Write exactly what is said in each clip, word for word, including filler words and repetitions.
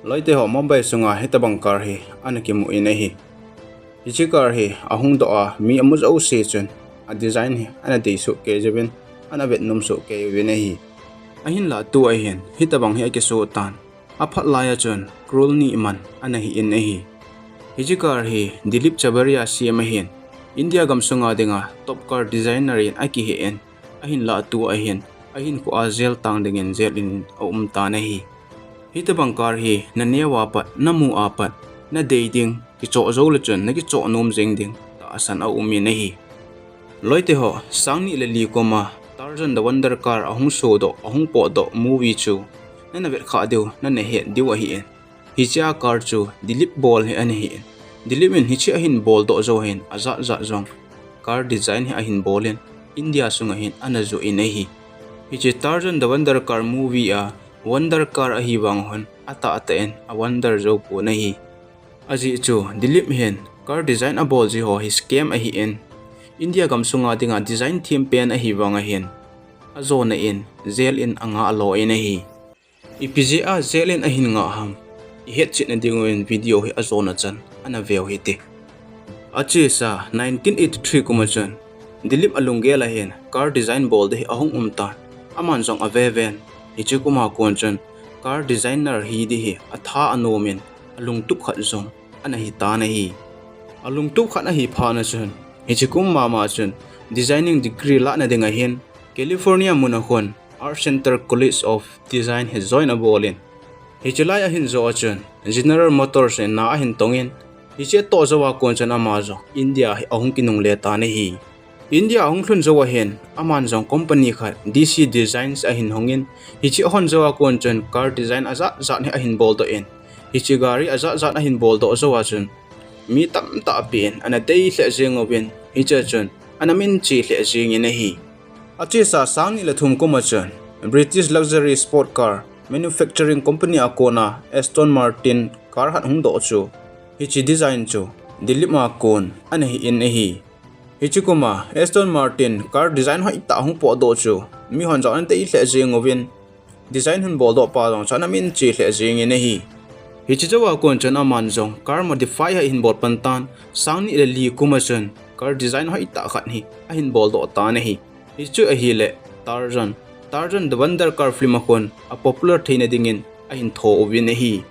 Loite ho, Mumbai sunga hitobang car hi ana kimu in ahi. Hiche car hi ahung doh a, mi amu jouse chun a design hi ana dei soh kei uvin, ana vetnom soh kei uvin ahi. Ahinlah tua hin hitobang hi akisoh tan, aphat laiya chun crore ni man ana hi in ahi. Hiche car hi Dilip Chabaria sem ahin, India gamsunga dinga top car designer in akihi in, ahinlah tua hin ahinkhoa jail tang dingin jail in aum tan ahi. Hitobang car hi naneo a pat, namu a pat, nadei ding, kichoh jou le chun nakichoh nom jeng ding tahsan aum in ahi. Loite ho, sang ni le li kuma Tarzan the Wonder Car ahung sodoh, ahung potdoh movie chu nana vet khah diu, nana het diu ahi in. Hiche a car chu Dilip bol hi ana hi in, Dilip in hiche ahin boldoh jou hin ajat jat jong car design hi ahin bol in, India sunga hin ana joh in ahi. Hiche Tarzan the Wonder Car movie a Wonder Car ahi vang hin atahtah in a wonder jou pon ahi. Ajeh chu Dilip hin car design abol ji ho hi scam ahi in, India gamsunga dinga design them pen ahi vang ahin, ajona in jail in angah lo in ahi. Ipi jeh a jail in ahin ngah ham, ihet chetna diuvin video hi ajona chan ana veu hite. Achesa nineteen eighty-three kuma chun Dilip alunggel a hin car design bol ding hi ahung um tan, aman jong ave ven, hiche kuma kon chun car designer hi ding hi atha anom in, alungtup khat jong ana hi tan ahi. Alungtup khat ahi phat na chun, hiche kum mama chun designing degree lahna dinga hin California muna kon Art Center College of Design hi join abol in, hiche lai ahin joh a chun General Motors in na ahin tong in, hiche atoh jou a kon chun ama jong India hi ahung kinungle tan ahi. India ahung lhun jou a hin aman jong company khat D C Designs ahin hong in, hiche ahon jou a kon chun car design ajat jat hi ahin boldoh in, hiche gari ajat jat ahin boldoh jou a chun mi tamtah pen ana dei lheh jeng uvin, hiche chun ana minche lheh jeng in ahi. Achesa sang ni le thum kuma chun British luxury sport car manufacturing company a kona Aston Martin car khat hung doh chu, hiche design chu Dilip a kon ana hi in ahi. Hiche kuma Aston Martin car design hoitah hung potdoh chu mihon jong ana dei lheh jeng uvin, design hung boldoh pa jong chu ana minche lheh jeng in ahi. Hiche jou a kon chun aman jong car modify hi ahin bol pan tan, sang ni le li kuma chun car design hoitah khat hi ahin boldoh tan ahi. Hichu ahile Tarzan, Tarzan the Wonder Car film a kon a popular theina dingin ahin tho uvin ahi.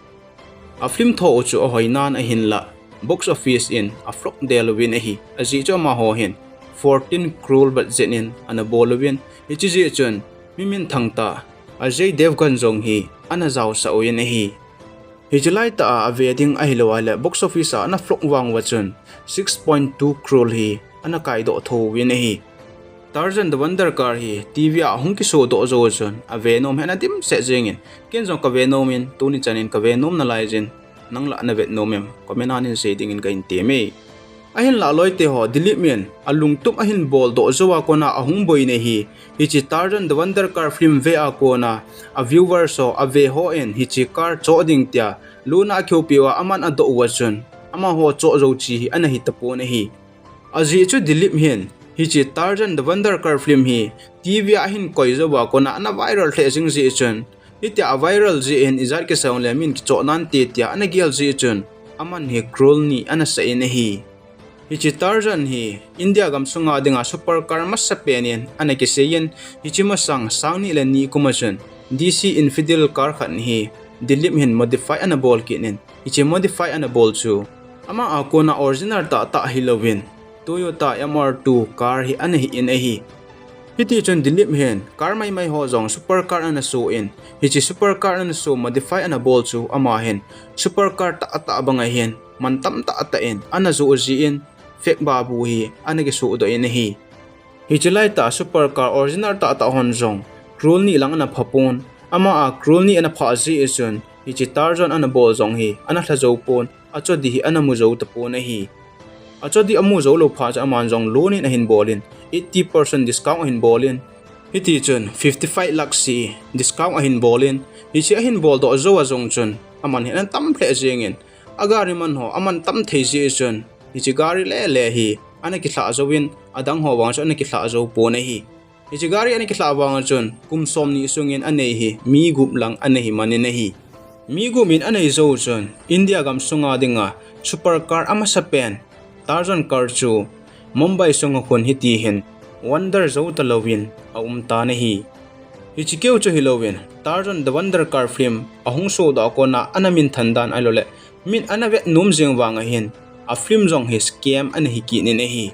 A film tho u chu ahoi nan ahinlah box office in a flop del uvin ahi. Ajeh chu amaho hin fourteen crore budget in ana bol uvin, hiche jeh chun mi minthang tah Ajay Devgan jong hi ana jaosah uvin ahi. Hiche laitah a ave ding ahilou ahile box office a ana flop vang uva chun six point two crore hi ana kaidoh tho uvin ahi. Tarzan the Wonder Car hi T V a hung kisodoh jou chun ave nom hi ana dimset jeng in, ken jong kave nom in, tuni chan in kave nom nalai jin, nang lah navet nom em, comment a nei sei dingin kahin tem e. Ahinlah loite ho, Dilip in alungtup ahin boldoh jou a kona ahung boina hi, hiche Tarzan the Wonder Car film ve a kona a viewers ho, ave hon hiche car choh ding tia lona akihoupi uva aman adoh uva chun, amaho choh jou chi hi ana hi tapon ahi. Ajeh chu Dilip hin hiche Tarzan the Wonder Car film hi T V a ahin koi jou a kona ana viral lheh jing jeh chun, hitia a viral jeh hin ijat kisa jongle min kichoh nante tia ana gel jeh chun, aman hi crore ni ana sah in ahi. Hiche Tarzan hi India gamsunga dinga super car masapen in ana kisei in, hiche masang sang ni le ni kuma chun D C Infidel car khat hi Dilip hin modify ana bol kit in, hiche modify ana bol chu ama a kona original tahtah hilouvin Toyota M R two car hi ana hi in ahi. Hiti chun Dilip hin car maimai ho jong super car ana soh in, hiche super car ana soh modify ana bol chu ama hin super car tahtah banga hin man tamtah tah in ana joh jeh in, fake babu hi ana kisodoh in ahi. Hiche laitah super car original tahtah hon jong crore ni lang ana phapon, ama a crore ni ana phah jeh chun hiche Tarzan ana bol jong hi ana lha jou pon, achodi hi ana mu jou tapon ahi. Achodi amu jou lou phat chun aman jong loan in ahin bol in, eighty percent discount ahin bol in, hiti chun fifty five lakh hi discount ahin bol in, hiche ahin boldoh jou a jong chun aman hi ana tam lheh jeng in, agari man ho aman tam thei jeh chun hiche gari lele hi ana kilhah jouvin, adang ho vang chu ana kilhah jou pon ahi. Hiche gari ana kilhah vang chun kum somni sungin anei hi mi gup lang ana hi man in ahi. Mi gup min anei jou chun India gamsunga dinga supercar amasapen Tarzan car chu Mumbai sunga khun hitihin wonder jou talouvin aumtan ahi. Hiche keu chu hilouvin Tarzan The Wonder Car film ahung sodoh a kona ana minthan dan ahilouleh min ana vet nom jing vang ahin, a film jong hi scam ana hi kit in ahi.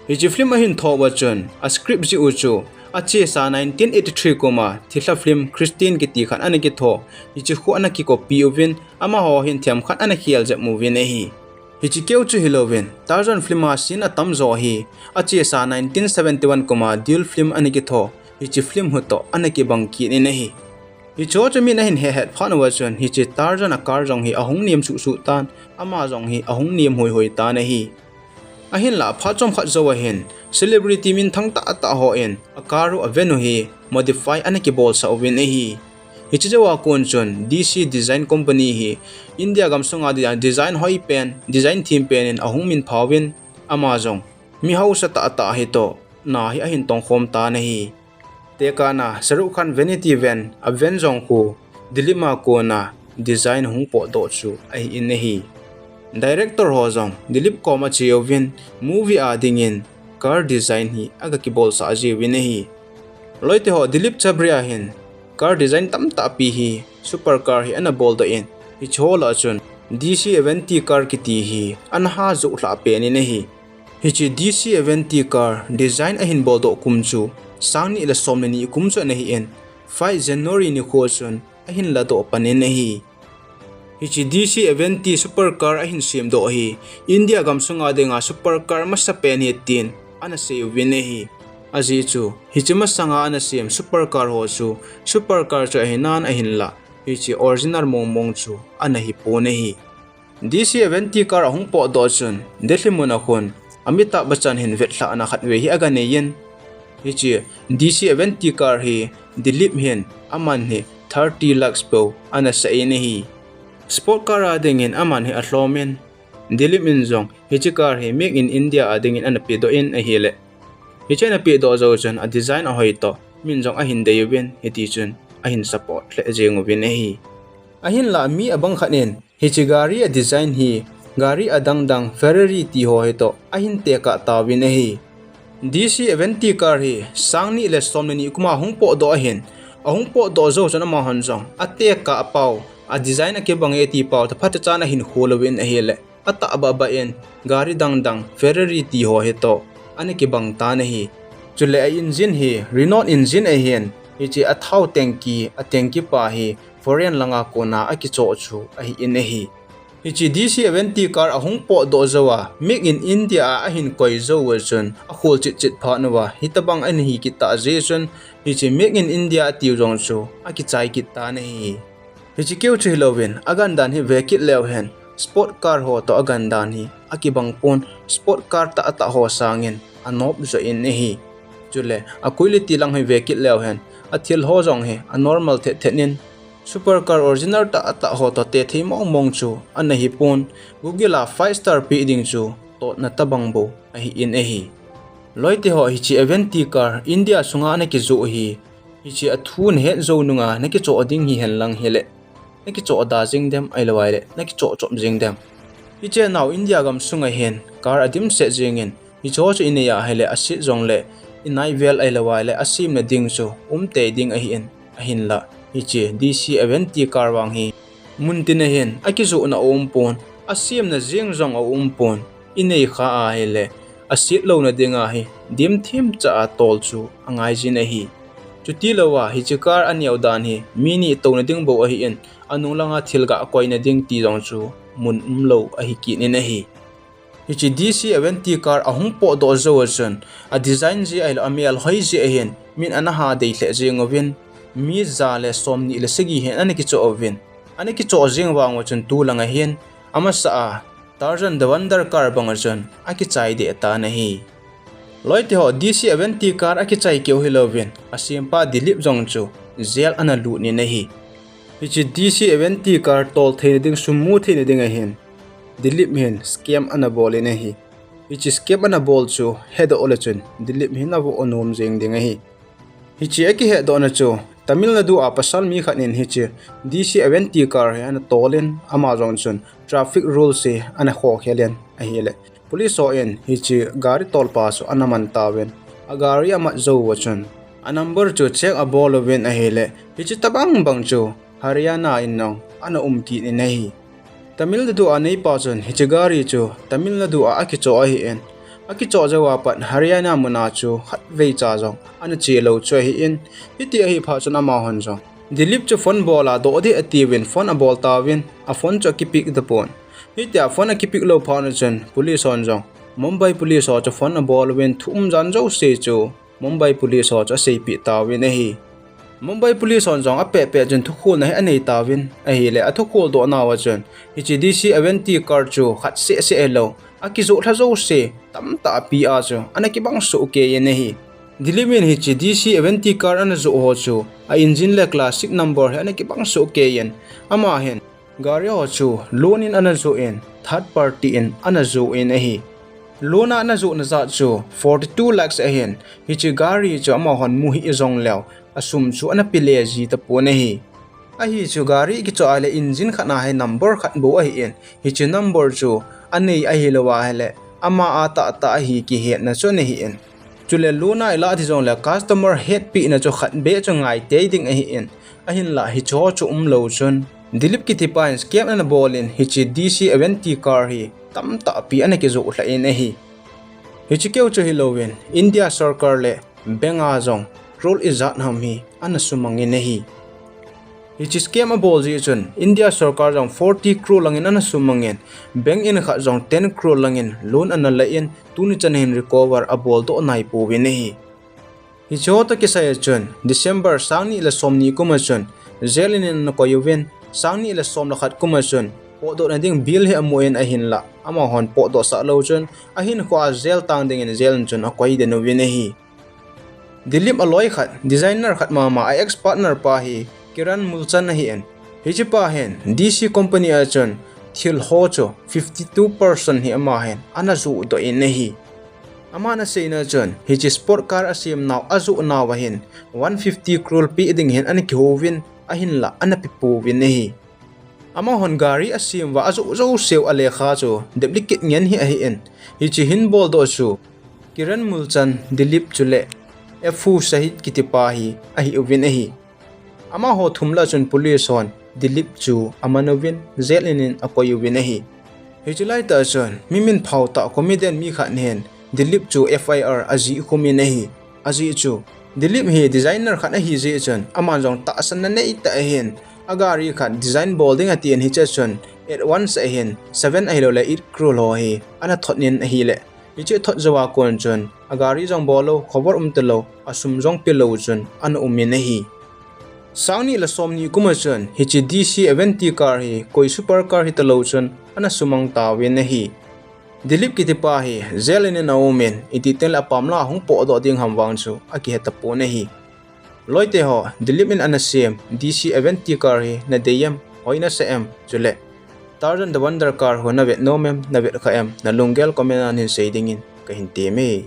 Hiche film ahin tho uva chun a script jih u chu achesa nineteen eighty-three kuma thilha film Christine kiti khat ana kitho, hiche khu ana kicopy uvin, amaho hin themkhat ana khel jep uvin ahi. Hiche keu chu hilouvin Tarzan film a scene atamjo hi achesa nineteen seventy-one kuma Duel film ana kitho, hiche film hu toh ana kibang kit in ahi. Hicheho chu min ahin hehet phat uva chun hiche Tarzan a car jong hi ahung nem suhsuh tan, ama jong hi ahung nem hoihoi tan ahi. Ahinlah phat chomkhat jou ahin celebrity minthang tahtah hon a car u, a van u hi modify ana kibolsah uvin ahi. Hiche jouva kon chun D C Design Company hi India gamsunga design hoipen, design thempen in ahung minpha uvin, ama jong mi hausa tahtah hitoh na hi ahin tongkhom tan ahi. Tekahna Shah Rukh Khan Vanity Van, a van jong khu Dileep a kona design hung potdoh chu ahin ahi. Director ho jong Dileep koma ache uvin movie a dingin car design hi aga kibolsah jiuvin ahi. Loiteho, Dileep Chhabria hin car design tamtahpi hi supercar hi ana boldoh in, hicheho lah a chun D C Avanti car kiti hi ana ha joh lhah pen in ahi. Hiche D C Avanti car design ahin boldoh kum chu sang ni le som le ni kum chu ana hin, five January nikho chun ahin ladoh pan in ahi. Hiche D C Avanti supercar ahin semdoh hi India gamsunga dinga supercar masapen hi tin ana sei uvin ahi. Ajeh chu hiche masanga ana sem supercar ho chu supercar chu ahinan ahinlah hiche original mongmong chu ana hipon ahi. D C Avanti car ahung potdoh chun Delhi muna khun Amitabh Bachchan hin vetlhahna khatvei hi aga nei in, hiche D C Avanti car hi Dileep hin aman hi thirty lakhs bou ana sah in ahi. Sport car a dingin aman hi alhom in, Dileep in jong hiche car hi Make in India a dingin ana pedoh in ahile, hiche ana pedoh jou chun a design ahoi toh min jong ahin dei uvin, hitichun ahin support lheh jeng uvin ahi. Ahinlah mi abang khat in hiche gari a design hi gari adangdang Ferrari ti ho hitoh ahin tekah tauvin ahi. D C Avanti car hi sang ni le som le ni kuma hung potdoh ahin, ahung potdoh jou chun amahon jong atekah pau, a design akibang e ti pau taphat chan ahin khol uvin ahile, atahbah bah in gari dangdang Ferrari ti ho hitoh ana kibang tan ahi. Chule a engine hi Renault engine ahin, hiche athao tanky, a tanky pa hi foreign langa kona akichoh chu ahin ahi. Hiche D C Avanti car ahung potdoh jouva Make in India a ahin koi jou uva chun akhol chetchet phat uva hitobang ana hi kit tah jeh chun hiche Make in India atiu jong chu akichai kit tan ahi. Hiche keu chu hilouvin agandan hi vekit leuhen sport car ho toh agandan hi akibang pon, sport car tahtah ho sangin anop joh in ahi. Chule a quality lang hi vekit leuhen athil ho jong hi a normal thet thet in, supercar original tahtah ho toh tethei mongmong chu ana hipon, Google a five star peh ding chu totna tobang bou ahin ahi. Loiteho, hiche Avanti car India sunga ana kijoh hi hiche athu nahet jou nunga nakichoh ding hihen lang hile, nakichoh da jeng dem ahilou ahile nakichoh chom jeng dem? Hiche nao India gamsunga hin car adimset jengin, hicheho chu inei a ahile aset jongle inaivel ahilou ahile asemna ding chu umtei ding ahin, ahinlah hiche D C Avanti car vang hi muntin a hin akijohna aumpon, asemna jeng jong aumpon, inei kha ahile aset louna dinga hi dimthemcha a tol chu angaijin ahi. Chutilouva hiche car aneo dan hi mi ni touna ding bou ahin, anung langa thil ga koina ding ti jong chu mun umlou ahi kit in ahi. Hiche D C Avanti car ahung potdoh jou a chun a design jeh ahilou, amel hoi jeh ahin min ana hadei lheh jeng uvin, mi ja le som ni le sagi hin ana kichoh uvin, ana kichoh jeng vang uva chun tulanga hin amasa a Tarzan The Wonder Car banga chun akichai deh tan ahi. Loiteho, D C Avanti car akichai keu hilouvin asempa Dileep jong chu jail ana lut in ahi. Hiche D C Avanti car tol theina ding, sum mu theina dinga hin Dileep hin scam ana bol in ahi. Hiche scam ana bol chu hedoh le chun Dileep hin avoh anom jeng ding ahi. Hiche akihetdohna chu Tamil Nadu a pasal mi khat in hiche D C Avanti car hi ana tol in ama jong chun traffic rules hi ana khokhel in ahile police ho in hiche gari tolpa chu ana man tauvin agari amat jou uva chun a number chu check abol uvin ahile hiche tabang bang chu Haryana in jong ana um kit in ahi. Tamil Nadu a neipa chun hiche gari chu Tamil Nadu a akichoh ahin, akichoh jou a pat Haryana muna chu khatvei cha jong ana che lou chu ahin, hiti ahi phat chun amahon jong Dilip chu phone bol a doh ding atiuvin phone abol tauvin a phone chu akipick tapon. Hitia phone akipick lou phat chun police hon jong Mumbai police ho chu phone abol uvin thu umjan jouse chu Mumbai police ho chu aseipeh tauvin ahi. Mumbai police hon jong apehpeh chun thukholna hi anei tauvin ahile athukhol doh nauva chun hiche D C Avanti car chu khat seh seh hilou akijoh lha jouse tamtah pi a chu ana kibang soh kei in ahi. Dilip in hiche D C Avanti car ana joh ho chu a engine le classic number hi ana kibang soh kei in ama hin gari ho chu loan in ana joh in third party in ana joh in ahi. Loan a ana johna jat chu forty two lakhs ahin hiche gari chu amahon mu hih jong leu asum chu ana pe le ji tapon ahi. Ahi chu gari kichoh a le engine khat a hi number khat bou ahin hiche number chu anei ahilou ahile ama a tahtah ahi kihetna chu ana hin. Chule loan a ilah ding jong le customer hetpehna chu khat beh chu ngai tei ding ahin ahinlah hiche ho chu umlou chun Dilip kiti pa in scam ana bol in hiche D C Avanti car hi tamtah pi ana kijoh lha in ahi. Hiche keu chu hilouvin India sorkar le bank a jong crore ijat ham hi ana sumang in ahi. Hiche scam abol jeh chun India sorkar jong forty crore lang in ana sumang in bank in khat jong ten crore lang in loan ana la in tuni chan hin recover abol doh nai pouvin ahi. Hiche ho toh kisai a chun December sang ni le som ni kum a chun jail in ana koi uvin sang ni le som le khat kum a chun potdoh na ding bail hi amu in ahinlah amahon potdoh sah lou chun ahinkho a jail tang ding in jail in chun akoi den uvin ahi. Dilip a loi khat, designer khat mama a ex partner pa hi Kiran Mulchan ahin. Hiche pa hin D C company a chun thil ho chu fifty two percent hi ama hin ana joh doh in ahi. Aman aseina chun hiche sport car asem nau ajoh nauva hin one fifty crore pe ding hin ana kihouvin ahinlah ana pe pouvin ahi. Amahon gari asem uva ajoh jouseu a lekha chu duplicate ngen hi ahin. Hiche hin boldoh chu Kiran Mulchan, Dilip chule F U Shahid kiti pa hi ahi uvin ahi. Amaho thum lah chun police hon Dilip chu aman uvin jail in in akoi uvin ahi. Hiche laitah chun mi minphao tah comedian mi khat hin Dilip chu F I R ajih khum in ahi. Ajeh chu Dilip hi designer khat ahi jeh chun aman jong tahsanna neitah ahin agari khat design bol ding atin hiche chun advance ahin seven ahilou le eight crore ho hi ana thot in ahile hiche thot jou a kon chun agari jong bol lou, cover um talou, asum jong pe lou chun ana um in ahi. Sang ni le som ni kum a chun hiche D C Avanti car hi koi super car hitalou chun ana sumang tauvin ahi. Dilip kiti pa hi jail in in aum in iti teng le apam lang a hung potdoh ding ham vang chu akihe tapon ahi. Loite ho, Dilip in ana sem D C Avanti car hi nadei em, hoi nasa em, chule Tarzan the Wonder car ho navet nom em, navet kha em, nalunggel comment a hin sei ding in kahin tem e.